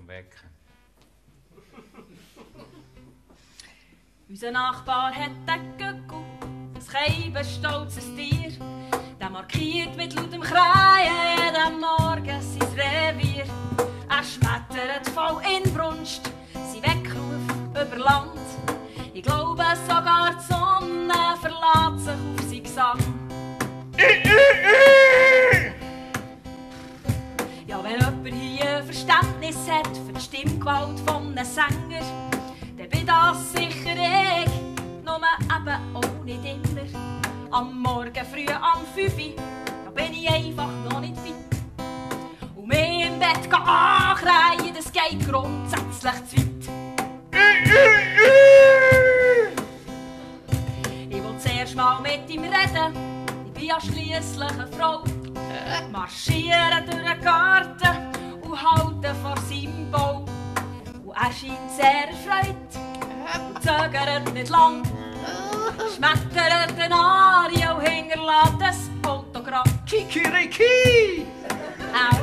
zum Wecken. Unser Nachbar hat einen Gückel, ein keibestolzes Tier. Der markiert mit lautem Kreien jeden Morgen sein Revier. Er schmettert voll Inbrunst, sein Weckruf über Land. Ich glaube sogar die Sonne verlässt sich auf seinen Gesang. Ja, wenn jemand hier Verständnis hat für die Stimmgewalt von einem Sänger, dann bin das sicher ich, nur eben auch nicht immer. Am Morgen früh am 5 Uhr, da bin ich einfach noch nicht fit. Und mich im Bett anschreien, das geht grundsätzlich zu weit. Ich will zuerst mal mit ihm reden, ich bin ja schliesslich eine Frau. Marschieren durch den Garten und halten vor seinem Bau. Und er scheint sehr erfreut und zögert nicht lang. Schmettert den Arie und hinterlässt das Autogramm. Kikiriki! Au.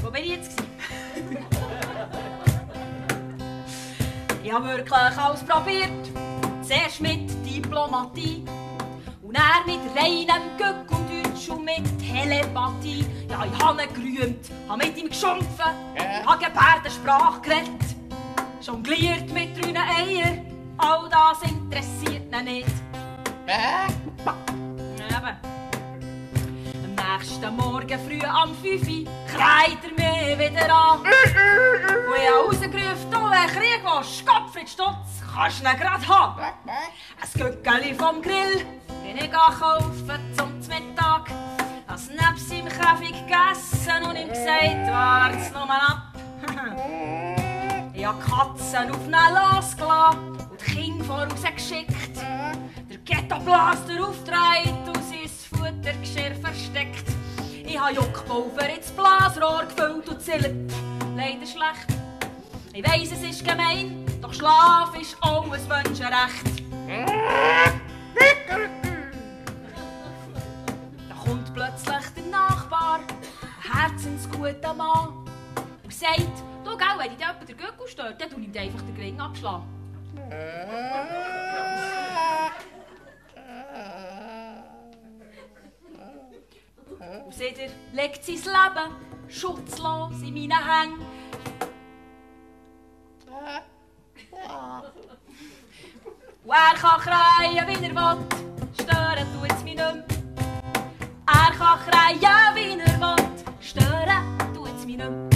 Wo bin ich jetzt? Ich habe wirklich alles probiert. Zuerst mit Diplomatie und dann mit reinem Gückeldeutsch und mit Telepathie. Ja, ich habe ihn gerühmt, habe mit ihm geschumpfen, habe Gebärdensprache geredet, jongliert mit 3 Eiern. All das interessiert ihn nicht. Eben. Am nächsten Morgen früh am 5 Uhr kreit er mich wieder an. Und ich habe rausgerufen, du, wer Krieg willst, Gottfried Stutz, kannst du ihn grad haben. Ein Gückeli vom Grill bin ich kaufen zum Mittag. Has nebst seinem Käfig gegessen und ihm gesagt, wart's nur mal ab. Ich habe Katzen auf ihn losgelassen und die Kinder vorausgeschickt. Der Ghettoblaster aufgedreht und sein Futtergeschirr versteckt. Ich habe Juckpulver ins Blasrohr gefüllt und zählt leider schlecht. Ich weiss, es ist gemein, doch Schlaf ist auch ein Menschenrecht. Da kommt plötzlich der Nachbar, ein herzensguter Mann, und sagt, du, gell, wenn dich jemand der Gückel stört, dann tu ihm einfach den Ring abschlagen. Und seht ihr, legt sein Leben schutzlos in meinen Hängen. Und er kann schreien, wie er will, stören tut's mich nicht mehr. Er kann schreien, wie er will, stören tut's mich nicht mehr.